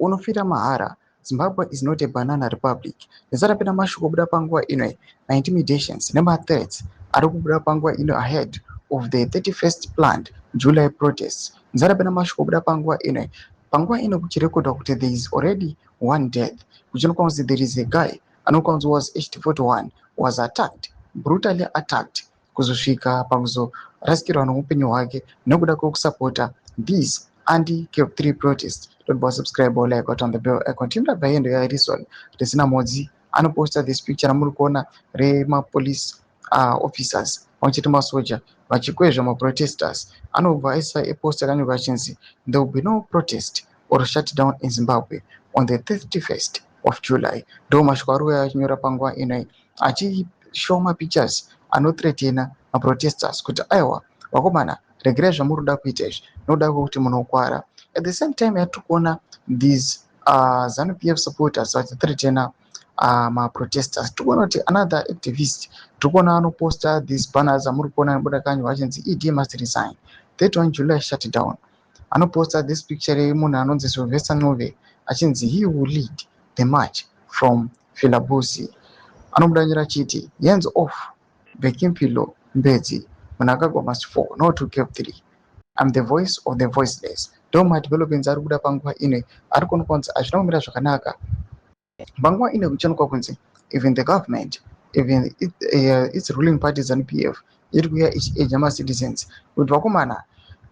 Unofira mahara. Zimbabwe is not a banana republic. Ndisatapinda mashoko kubuda panguva ino, maintimidations nemathreats ari kubuda panguva ino ahead of the 31st planned July protests. Ndisatapinda mashoko kubuda panguva ino, panguva ino kuchirekodwa kuti there is already one death. Kuchionekwa kunzi there is a guy anokwanzi was aged 41, was attacked, brutally attacked, kuzosvika pakuzorasikirwa neupenyu hwake nekuda kwekusapota these anti-CAB 3 protest. Don't subscribe or like on the bell icon. Timurabva yendo yaRison Risina Modzi anoposta this picture ramuri kuona remapolice officers pamwe chete masoja vachikwezva maprotesters. Anobva aisa epost yakanyorwa achinzi, "There will be no protest or shutdown in Zimbabwe on the 31st of July." Ndo mashoko ari kuuya achinyora panguva ino, achishow mapictures anothreatena maprotesters kuti, "Aiwa vakomana, regerai zvamuri kuda kuita izvi nokuda kwekuti munokwara." At the same time yatiri kuona these ZANU PF supporters vachithreatena maprotesters, tiri kuona kuti another activist, tiri kuona anoposta these banners amuri kuona anobuda kanyorwa achinzi, "ED must resign, 31 July shutdown." Anoposta this picture yemunhu anonzi Sylvester Ncube achinzi he will lead the march from Filabusi. Anobuda nyora achiti, "Hands off Bhekimpilo Mbedzi, Mnangagwa must fall, no to CAB 3, I'm the voice of the voiceless." Ndo madevelopments ari kuda panguva ino ari kuonekwa kunzi hazvina kumira zvakanaka panguva ino. Kuchionekwa kunzi even the government, even its ruling party ZANU PF, iri kuuya ichiurga macitizens kuti, "Vakomana,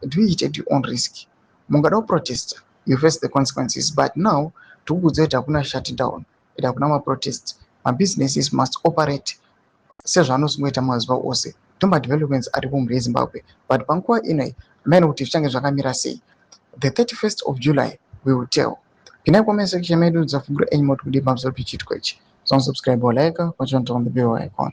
do it at your own risk. Mungada kuprotesta, you face the consequences, but now tikukuudza kuti hakuna shutdown and hakuna maprotest. Mabusinesses must operate sezvaanosingoita mazuva ose." Ndo madevelopments aripo mhuri yeZimbabwe, but panguva ino hamene kuti zvichange zvakamira sei. The 31st of July we will tell. Pinai comment section medu dzafungura enyu moti kudii pamusoro pechiitiko ichi. So subscribe or like, on the bell icon.